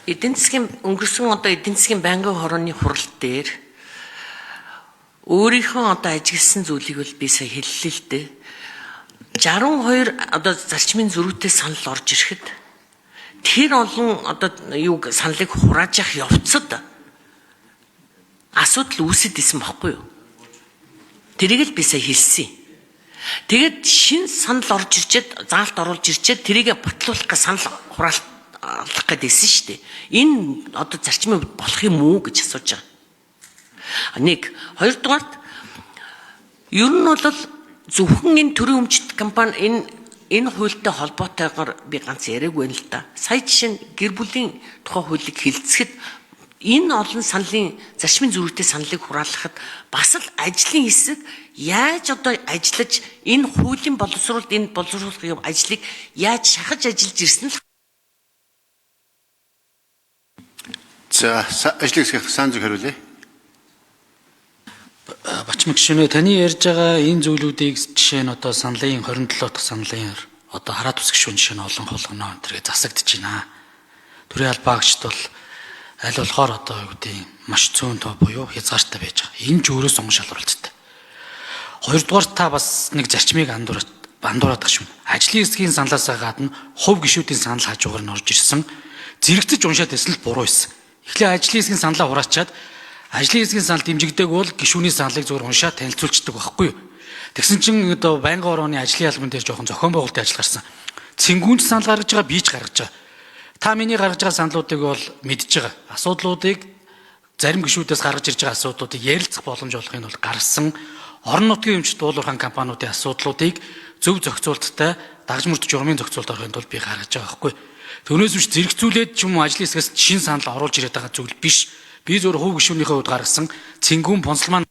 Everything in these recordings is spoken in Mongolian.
Эдийн засгийн өнгөрсөн одоо эдийн засгийн байнгын хорооны хурал дээр өөрийнхөө одоо ажигласан зүйлийг бол би сая хэллээ л дээ. 62 одоо зарчмын зөрүүтэй санал орж ирэхэд тэр олон одоо юуг саналыг хурааж явах явцад асуудал үүсэт исэн баггүй юу? Тэрийг л би сая хэлсэн. Тэгээд шин санал орж ирчээд заалт оруулж ирчээд тэрийг батлуулах гэж санал хураалах гээд байсан шүү дээ. Энэ одоо зарчмын хувьд болох юм уу гэж асууж байгаа. Нэг, хоёрдугаарт ер нь бол зөвхөн энэ төрийн өмчт компани энэ хуультай холбоотойгоор би ганц яриаг байна л да. Сая жишээ нь гэр бүлийн тухай хуулийг хэлцэхэд энэ олон саналын зарчмын зөрүүтэй саналыг хураалгахад бас л ажлын хэсэг яаж одоо ажиллаж энэ хуулийн боловсруулалт энэ боловсруулах юм ажлыг яаж шахаж ажиллаж ирсэн л За ажлын хэсгийнх сайн зүг хариулъя. Бачмаг гишүүнээ, таны ярьж байгаа энэ зүйлүүдийг жишээ нь одоо саналын 27 дахь саналын одоо хараа тус гишүүн жишээ нь олон холгоно энэ төргээ засагдж байна. Төрийн албаагчд бол аль болохоор одоо юу гэдэг маш цөөн тоо буюу хязгаартай байж байгаа. Энэ ч өөрөө сонгон шалралттай. Хоёрдугаар та бас нэг зарчмыг андуураад байгаа шүү. Ажлын хэсгийн саналаасаа гадна хувь гишүүдийн санал хажуугаар нь орж ирсэн. Зэрэгцэж уншаад байсан л буруу байсан. Эхлээ ажлын хэсгийн саналаа хураачаад ажлын хэсгийн санал дэмжигдээг бол гишүүний саналыг зөвхөн уншаад танилцуулцдаг байхгүй юу? Тэгсэн чинь одоо байнгын орооны ажлын албан дээр жоохон зохион байгуулалтын ажил гарсан. Цэнгүүнч санал гаргаж байгаа, би ч гаргаж байгаа. Та миний гаргаж байгаа саналуудыг бол мэдж байгаа. Асуудлуудыг зарим гишүүдээс гаргаж ирж байгаа асуудлуудыг ярилцах боломж олохын бол гарсан. Орон нутгийн өмчт дуулуурхан компаниудын асуудлуудыг зөв зохицуулттай дагж мөрдөж журмын зохицуулт орохын тулд би гаргаж байгаа байхгүй. Түүнээс биш зэрэгцүүлээд ч юм уу ажлын хэсгээс шин санал оруулж ирээд байгаа зүйл биш. Би зөвхөн хувь гишүүнийхээ хувьд гаргасан цэнгүүн понсол маань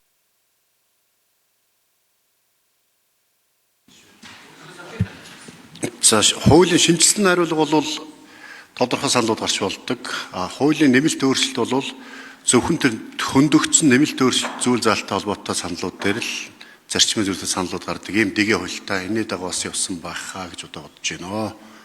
За хуулийн шинжилсэн хариулга бол тодорхой саналууд гарч болдог. А хуулийн нэмэлт өөрчлөлт бол зөвхөн тэр хөндөгдсөн нэмэлт өөрчлөлт зүйл заалттай холбоотой саналууд дээр л зарчмын зүйлтэй саналууд гардаг. Ийм дэгэ хуультай энэний дагуу бас явсан байхаа гэж одоо бодож байна.